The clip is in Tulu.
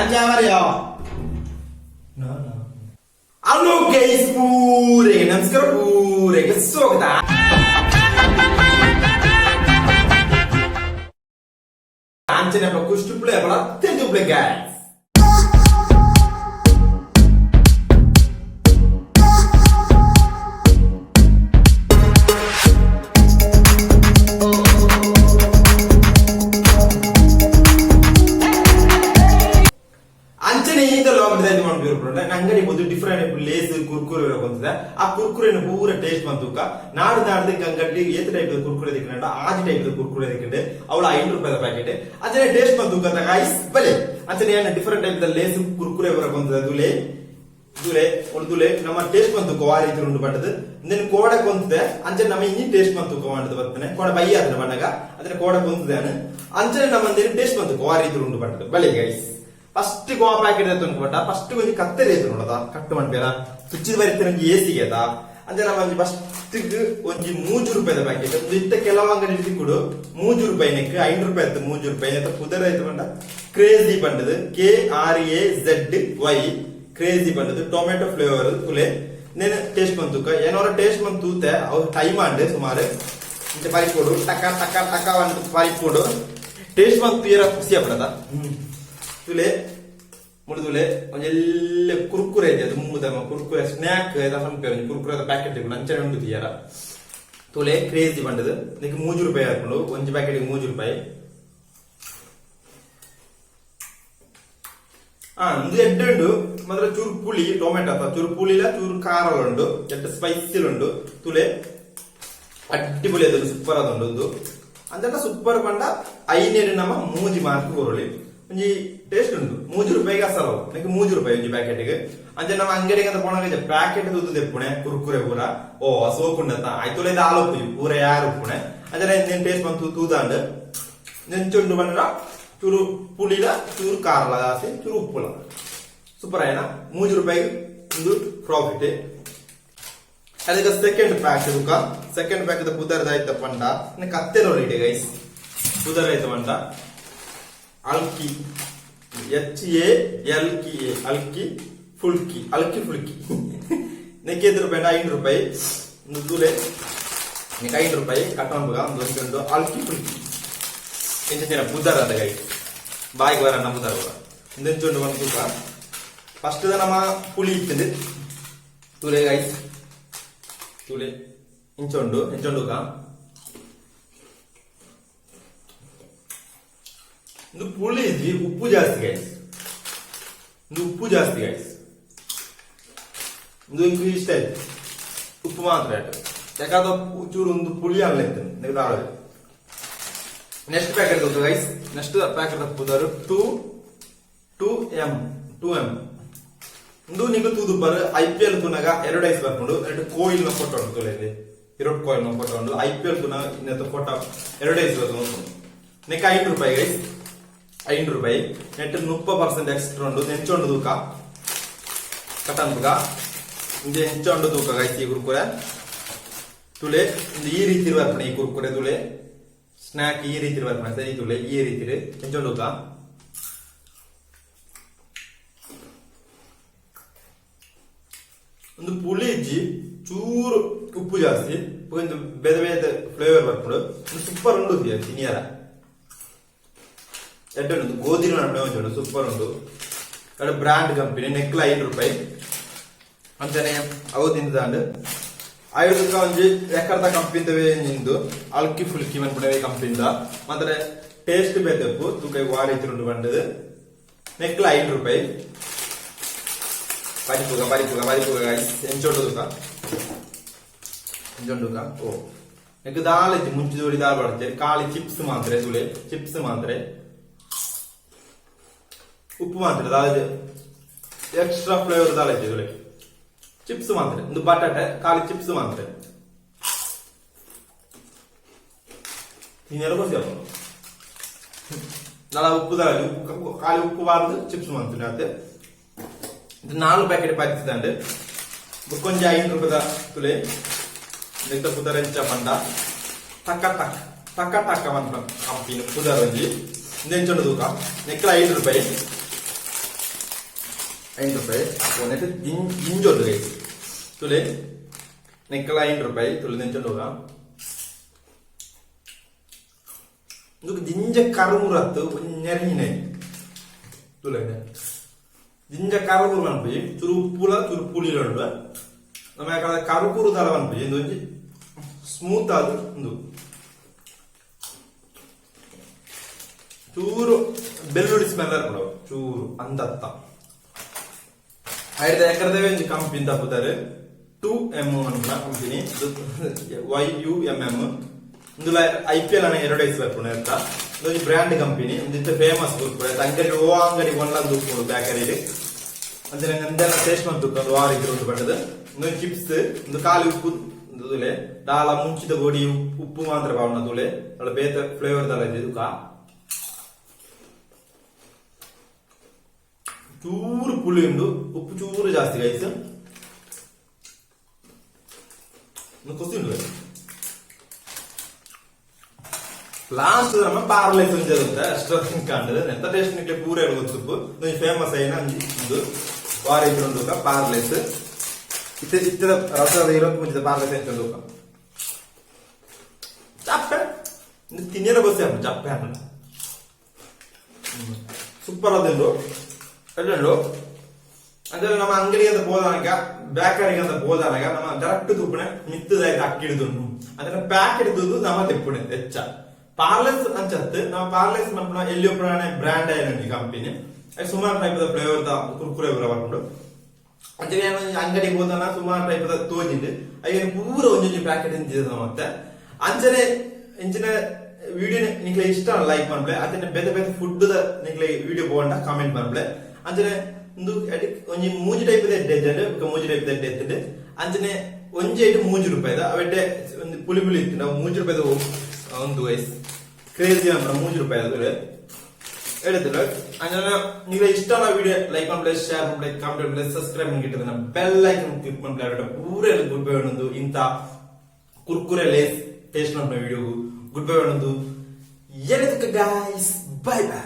ಯಾಂಚಾವರಿಯೋ. ಹಲೋ ಗೈಸ್, ಪೂರೆಗೆ ನಮಸ್ಕಾರ, ಪೂರೆಗೆ ಸ್ವಾಗತ. ಅಂಚನೆ ಕುಷ್ಟುಪ್ಲೆ ಬಳ ತೆಂದುಪ್ಲೆ ಗೈಸ್. ಅಂಚನೆ ಈತ ಲಾಕ್ಡೌನ್ ಮಾಡ್ಬಿರ್ಪುಂಡ ಅಂಗಡಿ ಪೋದು ಡಿಫರೆಂಟ್ ಲೇಸ್ ಕುರ್ಕುರೆ ಕೊಂತದೆ. ಆ ಕುರ್ಕುರೆನ ಪೂರ ಟೇಸ್ಟ್ ಮಂತುಕ. ನಾಡು ನಾಡ್ದು ಅಂಗಡಿ ಏತ್ ಟೈಪ್ ಕುರ್ಕುರೆ ದಿಕ್ಕಂಡ? ಆಜಿ ಟೈಪ್ ಕುರ್ಕುರೆ ದಿಕ್ಕಂಡೆ. ಅವಳ 5 ರೂಪಾಯಿದ ಪ್ಯಾಕೆಟ್. ಅಂಚನೆ ಟೇಸ್ಟ್ ಮಂತುಕ ಗೈಸ್, ಬಲೆ. ಅಂಚನೆ ಏನ ಡಿಫರೆಂಟ್ ಟೈಪ್ ಲೇಸ್ ಕುರ್ಕುರೆ ಬರ ಕೊಂತದೆ. ದುಲೆ ದುಲೆ ಒಂದು ದುಲೆ ನಮ್ಮ ಟೇಸ್ಟ್ ಮಂತುಕ ವಾ ರೀತಿ ಉಂಡು ಪಂಡದು. ಇಂದೆನ್ ಕೋಡೆ ಕೊಂತದೆ. ಅಂಚನೆ ನಮ್ಮ ಇನ್ನಿ ಟೇಸ್ಟ್ ಮಂತುಕ ಮಂಡದು ಬರ್ತನೆ. ಕೋಡೆ ಬಯ್ಯ ಅದನ್ನ ಬಣ್ಣಗ ಅದನ್ನ ಕೋಡೆ ಕೊಂತದೆ. ಅಂಚನೆ ನಮ್ಮ ಟೇಸ್ಟ್ ಮಂತುಕ ವಾ ರೀತಿ ಉಂಡು ಪಂಡದು. ಬಲೆ ಗೈಸ್. ಫಸ್ಟ್ ಗೋವಾ ಪ್ಯಾಕೆಟ್ ಎತ್ತೊಂದು ಪಟ್ಟ ಫಸ್ಟ್ ಒಂಜಿ ಕತ್ತೆರೆ ಎತ್ತುಂಡದ ಕಟ್ಟು ಮನ್ಪೇರ ಸ್ವಿಚ್ ಬರಿತ ಒಂಜಿ ಏಸಿಗೆ ಅದ. ಅಂಚೆ ನಮ್ಮ ಒಂಜಿ ಫಸ್ಟ್ ಒಂಜಿ 3 ರೂಪಾಯಿದ ಪ್ಯಾಕೆಟ್. ಒಂದು ಇತ್ತ ಕೆಲವು ಅಂಗಡಿ ತಿಕ್ಕುಡು 3 ರೂಪಾಯಿ ನೆಕ್ 5 ರೂಪಾಯಿ ಆಯ್ತು. 3 ರೂಪಾಯಿ ಆಯ್ತು. ಪುದರ್ ಆಯ್ತು ಪಂಡ ಕ್ರೇಜಿ ಪಂಡದು. KRAZY crazy ಪಂಡದು. ಟೊಮೆಟೊ ಫ್ಲೇವರ್ ತುಲೆ. ನೇನು ಟೇಸ್ಟ್ ಬಂತುಕ ಏನೋರ ಟೇಸ್ಟ್ ಬಂದು ತೂತೆ. ಅವು ಟೈಮ್ ಆಂಡ್ ಸುಮಾರು ಇಂಚ ಪರಿಪೋಡು ಟಕ ಟಕ ಟಕ ಒಂದು ಪರಿಪೋಡು ಟೇಸ್ಟ್ ಬಂತು ತೀರ ಖುಷಿ ಆಗ್ಬಿಡದ. ತುಲೆ ಮುಡಿದುಲೆ ಒಂಜೆಲ್ಲೆ ಕುರ್ಕುರೆ ಇದೆ. ಅದು ಮುಂಬುದ ಕುರ್ಕುರೆ ಸ್ನ್ಯಾಕ್ ಪನ್ಪೇರು. ಒಂಜಿ ಕುರ್ಕುರೆದ ಪ್ಯಾಕೆಟ್ ತಿಕ್ಕುಂಡು. ಅಂಚನೆ ಉಂಡು ತೀಯರ. ತುಲೆ ಕ್ರೇಜಿ ಬಂಡದು. ನಿಕ್ 3 ರೂಪಾಯಿ ಹಾಕೊಂಡು. ಒಂಜಿ ಪ್ಯಾಕೆಟ್ 3 ರೂಪಾಯಿ. ಆ ಇಂದು ಎಡ್ಡೆ ಉಂಡು ಮಾತ್ರ. ಚೂರು ಪುಳಿ ಟೊಮೆಟೊ ಅತ್ತ ಚೂರು ಪುಳಿಲ ಚೂರು ಖಾರ ಉಂಡು. ಎಡ್ಡೆ ಸ್ಪೈಸಿ ಉಂಡು. ತುಲೆ ಅಡ್ಡಿಪೊಲಿ ಅದು ಸೂಪರ್ ಅದುಂಡು ಒಂದು. ಅಂಚನ ಸೂಪರ್ ಪಂಡ ಐನೇರು ನಮ್ಮ ಮೂಜಿ ಮಾರ್ಕ್ ಕೊರೊಲಿ. ಒಂಜಿ ಟೇಸ್ಟ್ ಉಂಟು. 3 ರೂಪಾಯಿಗೆ ಅಸಲು. ನಿಕ್ 3 ರೂಪಾಯಿ ಒಂಜಿ ಪ್ಯಾಕೆಟ್ಗೆ. ಅಂಚೆ ನಮ್ಮ ಅಂಗಡಿಗೆ ಅಂತ ಪೋನಾಗ ಪ್ಯಾಕೆಟ್ ತೂದು ದೆಪ್ಪುಣೆ ಕುರ್ಕುರೆ ಪೂರ. ಓ ಸೋಕುಂಡತ್ತ ಆಯ್ತುಲೆ ದಾಲ ಉಪ್ಪುಜಿ ಪೂರ ಯಾರು ಉಪ್ಪುಣೆ. ಅಂಚನೆ ನಿನ್ ಟೇಸ್ಟ್ ಬಂತು ತೂದಾಂಡ್. ನೆಂಚುಂಡು ಬಂಡ ಚೂರು ಪುಳಿಲ ಚೂರು ಖಾರಲ ಜಾಸ್ತಿ ಚೂರು ಉಪ್ಪುಲ. ಸೂಪರ್ ಆಯ್ನ. 3 ರೂಪಾಯಿಗೆ ಒಂದು ಪ್ರಾಫಿಟ್. ಅದಕ್ಕೆ ಸೆಕೆಂಡ್ ಪ್ಯಾಕ್ ಬುಕ್ಕ. ಸೆಕೆಂಡ್ ಪ್ಯಾಕ್ ಪುದರ್ದ ಆಯ್ತ ಪಂಡ ಕತ್ತೆ ನೋಡಿ ಗೈಸ್. ಪುದರ್ ಆಯ್ತ ಪಂಡ ಅಲ್ಕಿ HALKA ಅಲ್ಕಿ ಫುಲ್ಕಿ ಅಲ್ಕಿ ಫುಲ್ಕಿ. ನೆಕ್ಕೆ ರೂಪಾಯಿ 5 ರೂಪಾಯಿ. ಒಂದು ತುಲೆ ನಿಕ್ 5 ರೂಪಾಯಿ ಕಟ್ಟೊಂಬುಗ. ಒಂದು ಒಂದು ಅಲ್ಕಿ ಫುಲ್ಕಿ ಇಂಚಿನ ಪುದರ್ ಅದ ಗೈಸ್. ಬಾಯಿಗೆ ಬರಣ್ಣ ಪುದರ್ ಕೂಡ. ಇಂದೆಂಚುಂಡು ಒಂದು ತೂಕ. ಫಸ್ಟ್ ನಮ್ಮ ಪುಳಿ ಇತ್ತಂದು. ತುಲೆ ಗೈಸ್, ತುಲೆ ಇಂಚುಂಡು ಇಂಚುಂಡುಕ. ಇದು ಪುಳಿ ಇಜ್ಜಿ, ಉಪ್ಪು ಜಾಸ್ತಿ ಗೈಸ್. ಇದು ಉಪ್ಪು ಜಾಸ್ತಿ ಗೈಸ್. ಇದು ಇಂಕ್ ಇಷ್ಟ ಆಯ್ತು. ಉಪ್ಪು ಮಾತ್ರ ಆಯ್ತು. ಯಾಕಂದ್ರೆ ಚೂರು ಒಂದು ಪುಳಿ ಅಲ್ಲ ಇತ್ತು. Next packet guys. Next packet ಪುದರು two two M two M. ಇಂದು ನಿಂಗೆ ತೂದು ಬರ್ ಐಪಿಎಲ್ ತೂನಾಗ ಅಡ್ವರ್ಟೈಸ್ ಬರ್ಕೊಂಡು ಎರಡು ಕೋಯಿಲ್ ನ ಫೋಟೋ ಉಂಟು. ತುಲೆಂದು ಎರಡು ಕೋಯಿಲ್ ನ ಫೋಟೋ ಉಂಟು. ಐಪಿಎಲ್ ತೂನ ಇನ್ನತ್ತ ಫೋಟೋ ಅಡ್ವರ್ಟೈಸ್ ಬರ್ತು. ನೆಕ್ 5 ರೂಪಾಯಿ ಗೈಸ್. 5 ರೂಪಾಯಿ ನೆಟ್ 30% ಎಕ್ಸ್ಟ್ರಾ ಉಂಡು. ನೆಂಚೊಂಡು ತೂಕ ಕಟನ್ಬುಗ ಇಂಜೆ ಎಂಚೊಂಡು ತೂಕ ಗೈಸ್. ಈ ಕುರ್ಕುರೆ ತುಲೆ. ಇಂದು ಈ ರೀತಿ ಬರ್ಪಣೆ ಈ ಕುರ್ಕುರೆ ತುಲೆ. ಸ್ನಾಕ್ ಈ ರೀತಿ ಬರ್ಪಣೆ. ಸರಿ ತುಲೆ, ಈ ರೀತಿ ಎಂಚೊಂಡು ತೂಕ. ಒಂದು ಪುಳಿ ಇಜ್ಜಿ, ಚೂರು ಉಪ್ಪು ಜಾಸ್ತಿ. ಒಂದು ಬೇರೆ ಬೇರೆ ಫ್ಲೇವರ್ ಬರ್ಪುಂಡು. ಸೂಪರ್ ಉಂಡು ತಿನಿಯರ. ಎಡ್ಡೆ ಉಂಟು. ಗೋಧಿ ಉಂಟು. ಸೂಪರ್ ಉಂಟು. ಎರಡು ಬ್ರಾಂಡ್ ಕಂಪನಿ. ನೆಕ್ಲ 5 ರೂಪಾಯಿ. ಅಂಚನೆ ಅವು ತಿಂದಾಂಡ್. ಐದು ಒಂಜಿ ಎಕ್ಕರ್ದ ಕಂಪನಿದವೇ ನಿಂದು ಅಲ್ಕಿ ಫುಲ್ಕಿ ಮನ್ಪುಣವೇ ಕಂಪನಿದ ಮಾತ್ರ. ಟೇಸ್ಟ್ ಬೇತೆಪ್ಪು ತೂಕ ವಾರ ಉಂಟು ಬಂಡದು. ನೆಕ್ಲ 5 ರೂಪಾಯಿ. ಪರಿಪುಗ ಪರಿಪುಗ ಪರಿಪುಗ ಗೈಸ್. ಎಂಚೊಂಡು ತೂಕ ಎಂಚೊಂಡು ತೂಕ. ಓ ನೆಕ್ ದಾಲ್ ಇಜ್ಜಿ. ಮುಂಚಿ ಜೋಡಿ ದಾಲ್ ಬರ್ತೇವೆ. ಖಾಲಿ ಚಿಪ್ಸ್ ಮಾತ್ರ. ತುಲೆ ಚಿಪ್ಸ್ ಮಾತ್ರ, ಉಪ್ಪು ಮಾತ್ರ. ದಾಲ್ ಎಕ್ಸ್ಟ್ರಾ ಫ್ಲೇವರ್ ದಾಲ್ ಇಜ್ಜಿ. ತುಲೆ ಚಿಪ್ಸ್ ಮಾತ್ರ. ಒಂದು ಬಟಾಟೆ ಖಾಲಿ ಚಿಪ್ಸ್ ಮಾತ್ರ. ತಿನ್ನಲು ಖುಷಿ ಆಗ್ತದೆ. ನಲ್ಲ ಉಪ್ಪು ದಾಲ ಉಪ್ಪು ಖಾಲಿ ಉಪ್ಪು ಬಾರ್ದು ಚಿಪ್ಸ್ ಮಾಡ್ತೀನಿ. ಅತ್ತೆ ಇದು ನಾಲ್ಕು ಪ್ಯಾಕೆಟ್ ಪರಿಚಿದಂಡು. ಬುಕ್ಕೊಂಜಿ 5 ರೂಪಾಯಿದ ತುಲೆ. ನೆತ್ತ ಪುದರ್ ಎಂಚ ಪಂಡ ಟಕ ಟಕ್ ಟಕ ಟಕ ಮನ್ಪ ಕಂಪಿನ ಪುದರ್ ಒಂಜಿ. ಇಂದೆಂಚೊಂಡು ತೂಕ. ನೆಕ್ಲ 5 ರೂಪಾಯಿ. 5 ರೂಪಾಯಿ. ಒಂದೆಟ್ ಜಿಂಜೊಂಡು ಗೈಸ್. ತುಲೆ, ನೆಕ್ಕಲ 5 ರೂಪಾಯಿ. ತುಲೆ, ನೆಂಚೊಂಡು ಹೋಗ. ಇಂದುಕು ದಿಂಜ ಕರುಮುರತ್ತು ನೆರಿನೆ. ತುಲೆ, ದಿಂಜ ಕರುಮುರು ಮನ್ಪುಜಿ. ಚುರು ಉಪ್ಪುಲ, ಚುರು ಪುಳಿಲ ಉಂಡು. ನಮ್ಮ ಯಾಕಂದ್ರೆ ಕರುಕುರು ದಳ ಮನ್ಪುಜಿ. ಇಂದು ಒಂಜಿ ಸ್ಮೂತ್ ಆದ್ ಉಂದು. ಚೂರು ಬೆಳ್ಳುಳ್ಳಿ ಸ್ಮೆಲ್ ಬರ್ಪುಂಡು ಚೂರು ಅಂದತ್ತ. ಐಡ್ದ ಎಕರ್ದವೇ ಒಂಜಿ ಕಂಪನಿ ತಪ್ಪುತ್ತಾರೆ, 2M ಅನ್ಪುನ ಕಂಪನಿ, YUMM. ಇಂದುಲ ಐಪಿಎಲ್ ಅನ್ನ ಅಡ್ವರ್ಟೈಸ್ ಬರ್ಪುಂಡು ಅರ್ಥ. ಇಂದೊಂಜಿ ಬ್ರ್ಯಾಂಡ್ ಕಂಪನಿ. ಇಂದು ಇತ್ತೆ ಫೇಮಸ್ ಕುರ್ಕುರೆ. ಅಂಗಡಿ ಓ ಅಂಗಡಿ ಒನ್ಲಂದು ಉಪ್ಪುಂಡು ಬೇಕರಿಡ್. ಅಂಚನೆ ಅಂದೆಲ್ಲ ಟೇಸ್ಟ್ ಮಂತು ವಾರ ಇದ್ರು ಪಂಡದು. ಇಂದೊಂಜಿ ಚಿಪ್ಸ್. ಇಂದು ಖಾಲಿ ಉಪ್ಪು ತೂಲೆ, ದಾಲ ಮುಂಚಿದ ಗೋಡಿ ಉಪ್ಪು ಮಾತ್ರ ಪಾವುನ. ತೂಲೆ, ಅಲ್ಲ ಬೇತೆ ಫ್ಲೇವರ್ ದಾಲ ಇದುಕ. ಚೂರು ಪುಳಿ ಉಂಡು, ಉಪ್ಪು ಚೂರು ಜಾಸ್ತಿ ಗೈಸ್. ಖುಷಿ ಉಂಡು. ಲಾಸ್ಟ್ ನಮ್ಮ ಪಾರ್ಲೆ ಒಂಜಿ ಅಷ್ಟು ಕಾಂಡದ ಎಂತ ಟೇಸ್ಟ್ ನಿಕ್ಲೆ ಪೂರ ಗೊತ್ತುಪ್ಪು. ಒಂಜಿ ಫೇಮಸ್ అయిన ಒಂದು ವಾರ ಇದ್ರು ಪಾರ್ಲೆಸ್. ಇತ್ತೆ ಇತ್ತದ ರಸದ ಇರೋದು ಮುಂಚಿತ ಪಾರ್ಲೆಸ್ ಎಂತ ಉಂಡು. ಚಪ್ಪೆ ತಿನ್ನಿರ ಬಸ್ಸೆ ಚಪ್ಪೆ ಅನ್ನ. ಸೂಪರ್ ಅದುಂಡು, ಎಡ್ಡುಂಡು. ಅಂದ್ರೆ ನಮ್ಮ ಅಂಗಡಿ ಅಂತ ಹೋದಾಗ, ಬೇಕರಿಗೆ ಅಂತ ಹೋದಾಗ, ನಮ್ಮ ಡೈರೆಕ್ಟ್ ತೂಪುಣೆ ಮಿತ್ತದಾಯ್ತು ಅಕ್ಕಿ ಹಿಡಿದುಂಡು. ಅಂದ್ರೆ ಪ್ಯಾಕೆಟ್ ತೂದು ನಮ್ಮ ತೆಪ್ಪುಣೆ ಹೆಚ್ಚ. ಪಾರ್ಲೆಸ್ ಅಂಚತ್ತು ನಾವು ಪಾರ್ಲೆಸ್ ಮನ್ಪುನ ಎಲ್ಲಿ ಉಪ್ಪುನ ಬ್ರ್ಯಾಂಡ್ ಆಯ್ನ ಕಂಪನಿ. ಸುಮಾರು ಟೈಪ್ ಫ್ಲೇವರ್ the Kurkure ಬರ್ಪುಂಡು. ಅಂಚನೆ ಅಂಗಡಿಗೆ ಹೋದನ ಸುಮಾರು ಟೈಪ್ ದ ತೋಜಿಂಡು. ಐನ್ ಪೂರ ಒಂಜೊಂಜಿ ಪ್ಯಾಕೆಟ್ ಇಂಚಿದ. ಮತ್ತೆ ಅಂಚನೆ ಇಂಚಿನ ವಿಡಿಯೋ ನಿಕ್ಲೆ ಇಷ್ಟ ಲೈಕ್ ಮನ್ಪುಲೆ. ಅಂಚನೆ ಬೇತೆ ಬೇತೆ ಫುಡ್ ದ ನಿಕ್ಲೆ ವಿಡಿಯೋ ಬೋಂಡ ಕಾಮೆಂಟ್ ಮನ್ಪುಲೆ. ಅಂಚನೆ ಉಂದು ಒಂಜಿ ಮೂಜಿ ಟೈಪ್ ದ ಎಡ್ಡೆ ಇಜ್ಜಂಡ್, ಬೊಕ್ಕ ಮೂಜಿ ಟೈಪ್ ದ ಎಡ್ಡೆ ಇತ್ತುಂಡು. ಅಂಚನೆ ಒಂಜಿ ಐಟ್ 3 ರೂಪಾಯಿದ. ಅವೆಡ್ಡೆ ಒಂದು ಪುಳಿ ಪುಳಿ ಇತ್ತು. ನಾವು 3 ರೂಪಾಯಿದ ಒಂದು ಗೈಸ್, ಕ್ರೇಜಿ ಅನ್ಪುನ. 3 ರೂಪಾಯಿ ಅದು ಎಡ್ಡೆ. ಅಂಚನೆ ನಿಕ್ಲೆ ಇಷ್ಟ ವಿಡಿಯೋ ಲೈಕ್ ಮನ್ಪುಲೆ, ಶೇರ್ ಮನ್ಪುಲೆ, ಕಾಮೆಂಟ್ ಮನ್ಪುಲೆ, ಸಬ್ಸ್ಕ್ರೈಬ್ ಮನ್ಕಿಟ್ಟದ ಬೆಲ್ ಐಕನ್ ಕ್ಲಿಕ್ ಮನ್ಪುಲೆ. ಪೂರ ಗುಡ್ ಬೈ ಒಂದು. ಇಂತ ಕುರ್ಕುರೆ ಲೇಸ್ ಟೇಸ್ಟ್ ಮನ್ಪುನ ವಿಡಿಯೋ ಗುಡ್ ಬೈ ಒಂದು. ಎಲ್ಲಿದ್ದಕ್ಕೆ ಗೈಸ್, ಬೈ ಬೈ.